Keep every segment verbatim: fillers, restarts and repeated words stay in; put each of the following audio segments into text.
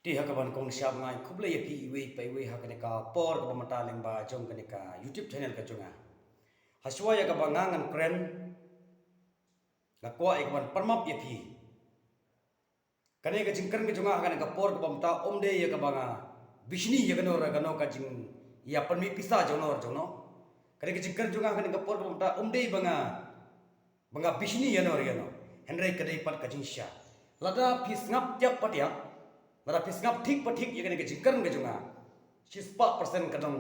Te ha kaba nyngkong shap ngai khublei ïa phi iwei pa iwei ha kane ka por kaba mynta lyngba jong kane ka YouTube channel ka jong nga. Hashwa ïa kaba nga ngan kren, nga kwah ïa kaban pan map ïa phi. Kane ka jingkren ka jong nga ha kane ka por kaba mynta ym dei ïa kaba nga bishni ïa kano re kano ka jingïapynmih pisa jong no re jong no. Kane ka jingkren jong nga ha kane ka por kaba mynta ym dei ba nga ba nga bishni ïa no re ïa no. Hynrei ka dei pat ka jingshisha. Lada phi sngap tiap pa tiap, lada phi sngap thik pa thik ïa kane ka jingkren ka jong nga, shispah persen ka dang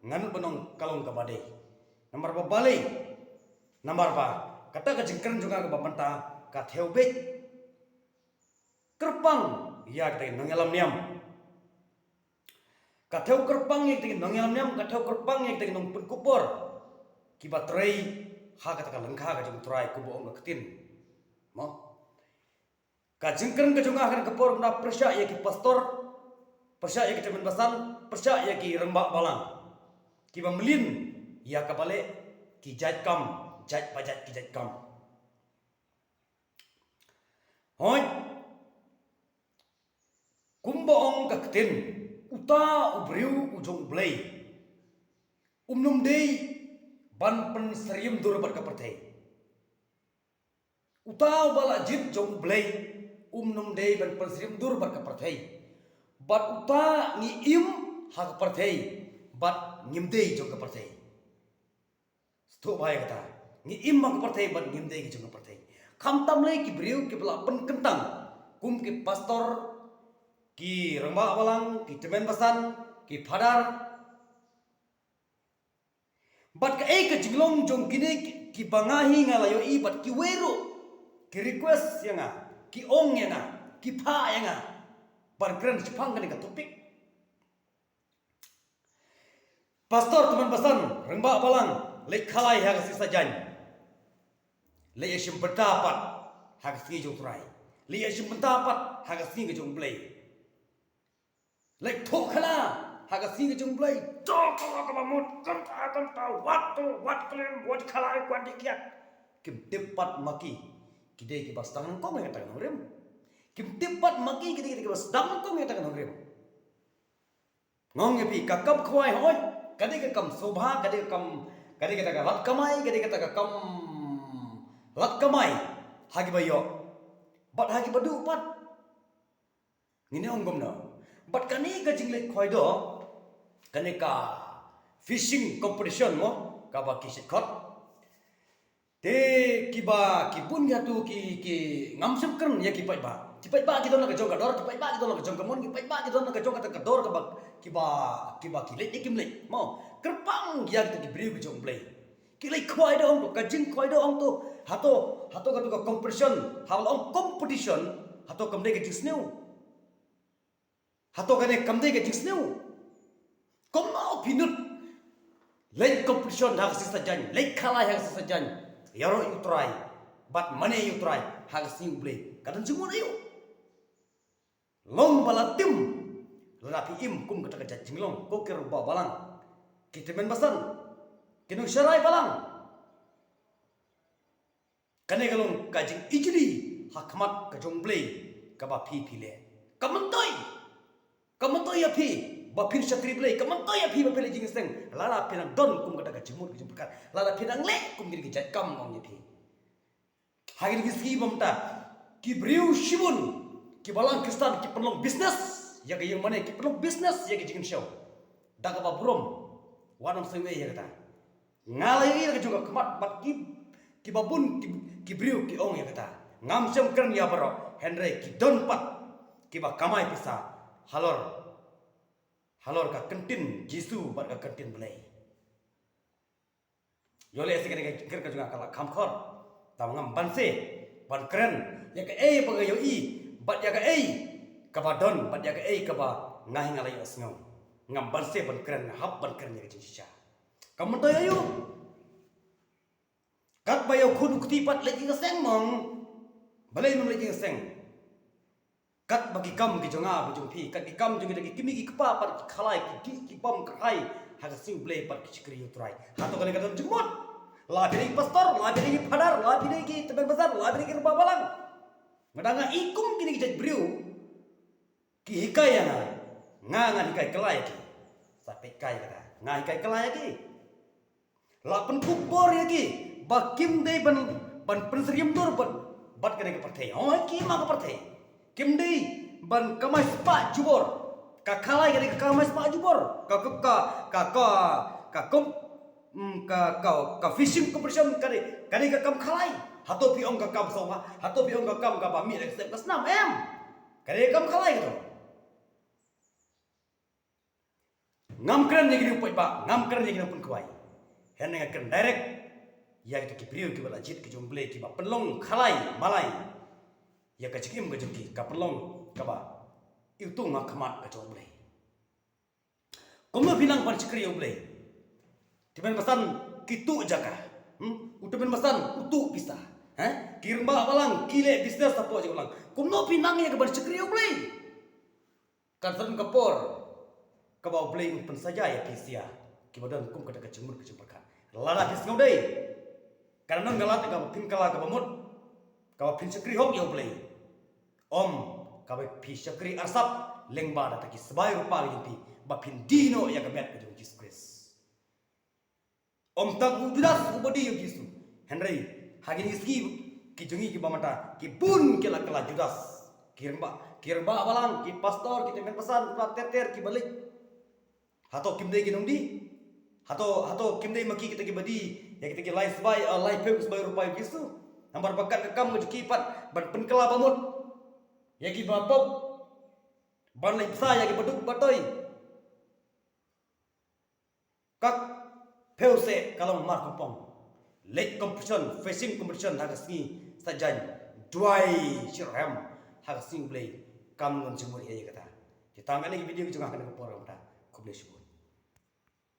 ngan nud ban ong ka long kaba dei. Namar ba balei? Namar ba kata ka jingkren jong nga kaba mynta ka thew beit kyrpang ïa kita ki nongïalam niam. Ka thew kyrpang ïa kita ki nongïalam niam, ka thew kyrpang ïa kita ki nongpynkupbor kiba trei ha kata ka lyngkha ka jong U Trai kumba ong ka ktien. Mo. Ka jingkren ka jong nga ha kane ka por nga pyrshah ïa ki pastor, pyrshah ïa ki tymmen basan, pyrshah ïa ki rangbah balang kiba mlien ïa kaba leh ki jait kam, jait ba jait ki jait kam. Hooid. Kumba ong ka ktien, uta u briew u jong U Blei um nym dei ban pynsyriem dur bad ka pyrthei. Uta uba la jied jong U Blei um nym dei ban pynsyriem dur bad ka pyrthei. Bad uta ngi im ha ka pyrthei bad ngim dei jong ka pyrthei. Sngewthuh bha ïa kata. Ngi im ha ka pyrthei bad ngim dei ki jong ka pyrthei. Khamtam lei ki briew kiba la pynkyntang kum ki pastor, ki rangbah balang, ki tymmen basan, ki phadar. Bad kaei ka jinglong jong kine ki, kiba nga hi nga la ïohi bad kiwei ruh ki request ïa nga, ki ong ïa nga, ki phah ïa nga ban kren shaphang kane ka topic. Pastor, tymmen basan, rangbah balang, leit khalai ha ka sngi Saitjaiñ. Leit ïashim bynta pat ha ka sngi jong U Trai. Leit ïashim bynta pat ha ka sngi ka jong U Blei. Leit thoh khana ha ka sngi ka jong U Blei. To ka kaba mut kam ta kam ta wat to wat khlem wat khalai kwah dih kiad. Kim tip pat ma ki ki dei kiba sdang nyngkong ïa kata ka nongrim. Kim tip pat ma ki ki dei kiba sdang nyngkong ïa kata ka nongrim. Nga ong ïa phi, ka kam khwai hoi ka dei ka kam sobha, ka dei ka kam, ka dei kata ka lad kamai, ka dei kata ka kam lad kamai ha kiba ïoh bad ha kiba duh pat. Ngin ong kumno? Bad kane ka jingleit khwai doh, kane ka fishing competition mo, kaba ki shit khot. Te kiba, ki bun ïa tu ki, ki ngam shym kren ïa ki paidbah. Ki paidbah ki don la ka jong ka dor, ki paidbah ki don la ka jong ka mon, ki paidbah ki don la ka jong kata ka dor kaba, kiba, kiba ki leit ïa kim leit. Mo, kyrpang ïa kita ki briew ki jong U Blei. Ki leit khwai doh hangto, ka jingkhwai doh hangto. Hato, hato katu ka competition, haba la ong competition, hato kam dei ka jingsniew. Hato kane kam dei ka jingsniew. Kumno phi nud leit competition ha ka sngi Saitjaiñ, leit khalai ha ka sngi Saitjaiñ. Ïaroh ïa U Trai bad mane ïa U Trai ha ka sngi U Blei. Ka don jingmut aïu? Long ba la tim. Lada phi im kum kata ka jait jinglong, ko ki rangbah balang, ki tymmen basan, ki nongsharai balang. Kane ka long ka jingijli ha khmat ka jong U Blei kaba phi phi leh. Ka myntoi. Ka myntoi ïa phi ba phin shakri Blei, ka myntoi ïa phi ba phin leh jingïaseng. Lada phin nang don kum kata ka jingmut ka jingpyrkhat, lada phin nang leh kum kine ki jait kam, nga ong ïa phi. Ha kine ki sngi ba mynta ki briew shibun kiba lang Khristan ki pynlong business ïa ka ïing mane, ki pynlong business ïa ka jingkynshew. Da kaba burom, wat nym sngewsih ïa kata. Nga la ïohi da ka jong ka khmat bad ki, kiba bun ki, ki briew ki ong ïa kata. Ngam shym kren ïa baroh, hynrei ki don pat kiba kamai pisa halor, halor ka kyntien Jisu bad ka kyntien Blei. Ïoh lehse kane ka jingkren ka jong nga ka la kham khor. Tangba ngam banse ban kren ïa kaei ba nga ïohi bad ïa kaei kaba don bad ïa kaei kaba nga hi nga la ïohsngew. Ngam banse ban kren, nga hap ban kren ïa ka jingshisha. Ka myntoi aïu? Katba ïa u khun u kti pat leit ïaseng mo. Balei mem leit ïaseng? Katba ki kam ki jong nga, ki jong phi, kat ki kam jong kita ki kmie ki kpa pat ki khalai, ki dih ki bam kyrhai ha ka sngi U Blei pat ki shakri ïa U Trai. Hato kane ka don jingmut? La phi dei ki pastor, la phi dei ki phadar, la phi dei ki tymmen basan, la phi dei ki rangbah balang. Nga dang ïa i kum kine ki jait briew Ki hikai ïa nga, nga ngan hikai kylla ïa ki. Sa peit kai kata, nga hikai kylla ïa ki. La pynkup bor ïa ki ba kim dei ban, ban pynsyriem dur bad, bad kane ka pyrthei. Hooid, ki ma ka pyrthei. Kim dei ban kamai spah jubor. Ka khalai ka dei ka kamai spah jubor. Ka, ka, ka, ka, ka, ka kom-, mm, ka, ka, ka fishing competition ka dei, ka dei ka kam khalai. Hato phi ong ka kam sngewbha, hato phi ong ka kam kaba mih da ka step ka snam, em. Ka dei ka kam khalai kato. Ngam kren ïa ki nongpynpaw, ngam kren ïa ki nongpynkhwai. Hynrei nga kren direct ïa kita ki briew kiba la jied ki jong U Blei, kiba pynlong khalai malai ïa ka jingim ka jong ki, ka pynlong kaba iwtung ha khmat ka jong U Blei. Kumno phi nang ban shakri ïa U Blei? Tymmen basan ki tuh jaka. Hmm? U tymmen basan u tuh pisa. Ha? Ki rangbah balang ki leh business hapoh jaka balang. Kumno phi nang ïa ka ban shakri ïa U Blei? Kan sa don ka por kaba U Blei un pynsaja ïa phi sha kiba don kum kata ka jingmut ka jingpyrkhat. Lada phi sngew dei, kan don ka lad kaba phin kylla kaba mut, kaba phin shakri hok ïa U Blei. Ym kaba phi shakri arsap lyngba da ki sbai rupa ka jong phi ba phin die noh ïa ka met ka jong U Jisu Khrist. Ym tang u Judas uba die ïa U Jisu. Hynrei ha kine ki sngi ki jong ngi kiba mynta ki bun ki la kylla Judas. Ki rangbah, ki rangbah balang, ki pastor, ki tymmen basan, ki ba ter ter, kiba leit. Hato kim dei ki nongdie? Hato, hato kim dei ma ki kita kiba die ïa kita ki lai sbai, ah, laiphew sbai rupa ïa U Jisu? Namar ba kat ka kam ka jong ki pat ban pynkylla ba mut ïa kiba pop, ban leit bsa ïa kiba duk ba toi. Ka phew seh ka long markapong. Leit competition, fishing competition ha ka sngi Saitjaiñ, duwai shitrhem ha ka sngi U Blei. Kam ngan jingmut ïa kata. Te tang kane ka video ka jong nga ha kane ka por ka mynta. Khublei shibun.